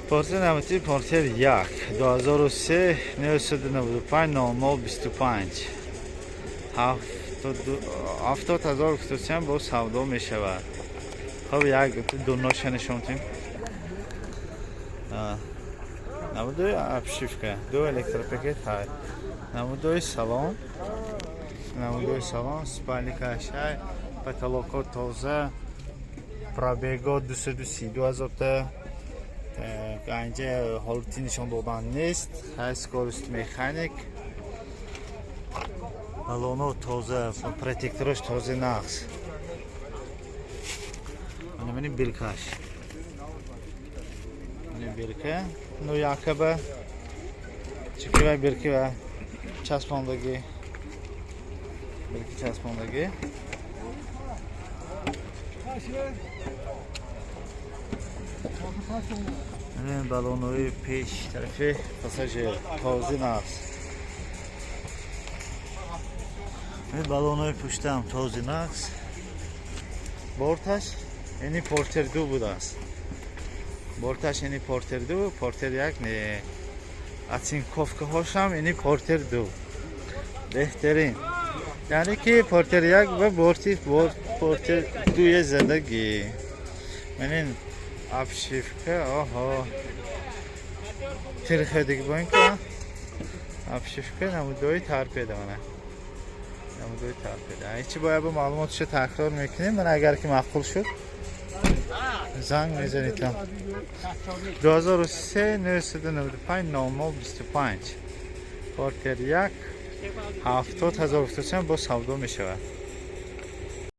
Портер намути Портер 1 2003 995 00 25 70,000 гуфтусиям бо савдо мешавад. Хоб, як дуноша нишон тим. Намудои обшивка, ду электропакет ҳай. Намудои салон, намудои салон, спальникаш ҳай, потолоко тоза, пробего 232 ҳазорта. Инҷа ҳолати нишон додан нест. Ҳай, скорость механик. Балоно тоза, протекторош тоза, нағз. Мана мани биркаш. Мани бирка. Ну якаба чики ва бирки ва часпондагӣ. Бирки часпондагӣ. Балонои пеш тарафи пассажир тоза нағз. Балонои пуштам тоза нағз. Борташ ини Портер 2 будааст. Борташ ини Портер 2, Портер 1 не. Оцинковкаҳошам ини Портер 2. Беҳтарин. Яъне ки Портер 1 ва борти Портер 2 задагӣ. Манин обшивка, оҳо. Тирхедиги бо ин ка обшивка намудои торпеда мана. Намудои торпеда. Ҳечи бояд бо маълумотшо такрор мекунем. Ман агар ки маъқул шуд занг мезанед там. 2003 995 00 25 Портер 1 70,000 гуфтусиям бо савдо мешавад.